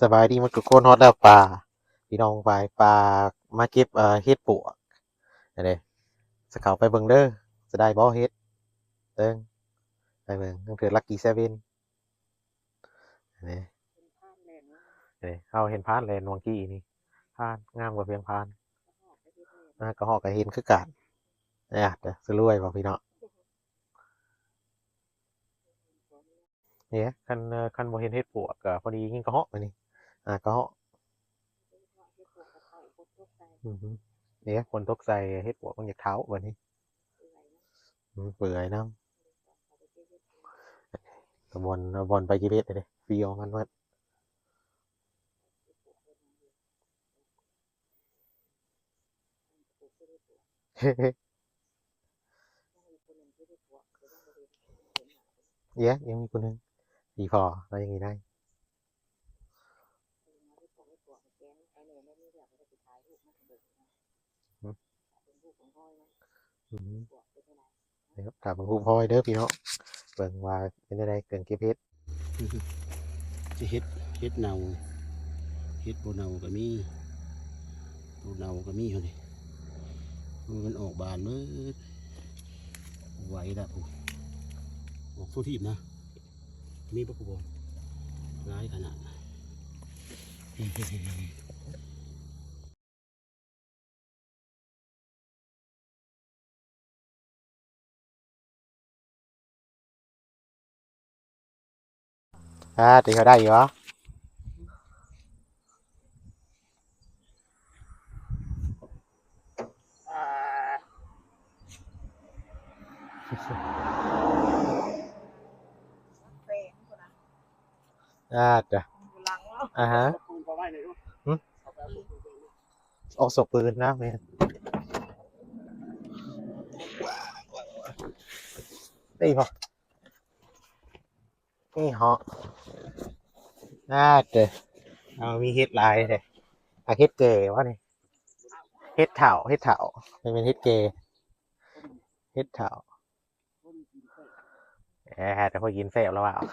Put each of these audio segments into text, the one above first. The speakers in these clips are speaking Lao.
ສະບາຍດີໝົດທຸກຄົນ ຮອດແລ້ວປ່າ ພີ່ນ້ອງປາຍ ປ່າ ມາເກັບ ເອີ ເຫັດປວກ ອັນນີ້ ສະເຂົ້າໄປເບິ່ງເດີ ຈະໄດ້ບໍ່ເຫັດ ເບິ່ງ ໄປເບິ່ງ ເທື່ອລັກກີ້ເຊເວັນ ນີ້ ນີ້ ເຮົາເຫັນພານແລ່ນຫວ່າງກີ້ນີ້ ພານ ງາມກວ່າພຽງພານ ອ່າ ກະເຫາະກະເຫັນຄືກັນ ເອີ ຈະລວຍບໍ່ພີ່ນ້ອງ? ເອີ ຄັນ ເອີ ຄັນບໍ່ເຫັນເຫັດປວກກະພໍດີຍິງກະເຫາະບາດນີ້ ອ່າ ກະເຫາະ ອືຮຶ ເອີ ຝົນຕົກໃສ່ເຫັດປວກມັນຢາກເຖົ້າບາດນີ້ ອືມ ເປື່ອຍນຳ ກະບ່ອນ ບ່ອນໄປເກັບເຫັດເດ້ ຟຣີອອກມັນໝົດ. ເອີ ຍັງມີຜູ້ໜຶ່ງ ອີ່ພໍ່ລາວຍັງຢູ່ໃນ ອືມ ອືມ ຖ້າເບິ່ງຮູບຮອຍເດີພີ່ນ້ອງ ເບິ່ງວ່າເປັນຈັ່ງໃດ ເຄື່ອງເກັບເຫັດ ຈະເຫັດ ເຫັດເນົ່າ ເຫັດບໍ່ເນົ່າກະມີ ໂຕເນົ່າກະມີຫັ້ນເດ ມັນອອກບານເບິດ ໄວລະ ອອກທົ່ວທີບນະ ມີບໍ່ ກູບໍ່ ຫຼາຍຂະໜາດ. ອ່າ ຕີເຂົາໄດ້ຢູ່ຫວາ? ອ່າ ເອີ ຈ້ະ ອາຮະ ຫຶ ອອກສອກປືນນະແມ່ນ ນີ້ພໍ ນີ້ເຫາະ ອາເຕີ ເອົາ ມີເຫັດຫຼາຍແທ້ ອາ ເຫັດແກ່ວະນີ້ ເຫັດເຖົ້າ ເຫັດເຖົ້າ ແມ່ນເຫັດແກ່ ເຫັດເຖົ້າ. ແອ ແຕ່ພໍກິນແຊບແລ້ວວ່າ ອາ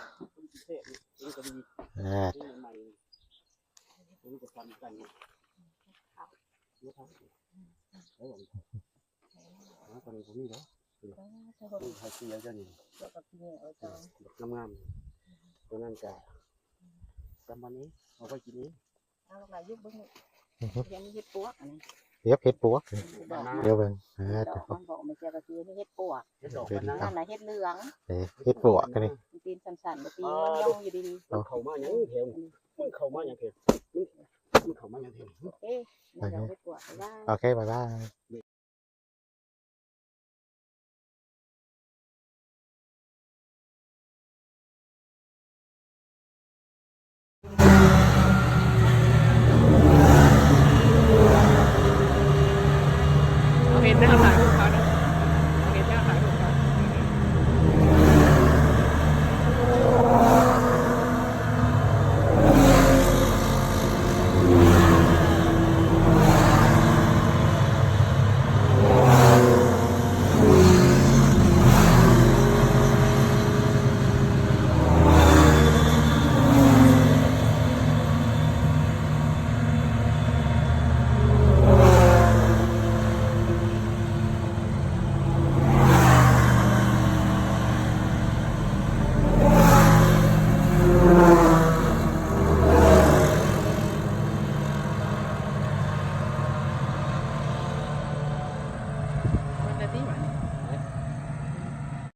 ງາມໆ ຕົວນັ້ນກະ ປະມານນີ້ ເອົາໄວ້ກິນເອງ. ເອົາຫຼາຍຢູ່ເບິ່ງ ອືຮຶ ຍັງມີເຫັດປວກອັນນີ້ ເຫັດ ເຫັດປວກ ດອກມັນ ດຽວເບິ່ງ ດອກມັນ ບອກມັນຈະກະຊິມີເຫັດປວກ ເຫັດດອກມັນນະ ນັ້ນນະເຫັດເຫຼືອງ ເອີ ເຫັດປວກອັນນີ້ ມັນຕີນສັ້ນໆ ແຕ່ຕີນມັນຍົງຢູ່ດີໆ ມັນເຂົ້າມາຫຍັງແຖວນີ້ ມັນເຂົ້າມາຫຍັງແຖວນີ້ ມັນເຂົ້າມາຫຍັງແຖວນີ້ ໂອເຄ ດຽວເຫັດປວກ ບາຍບາຍ ໂອເຄ ບາຍບາຍ.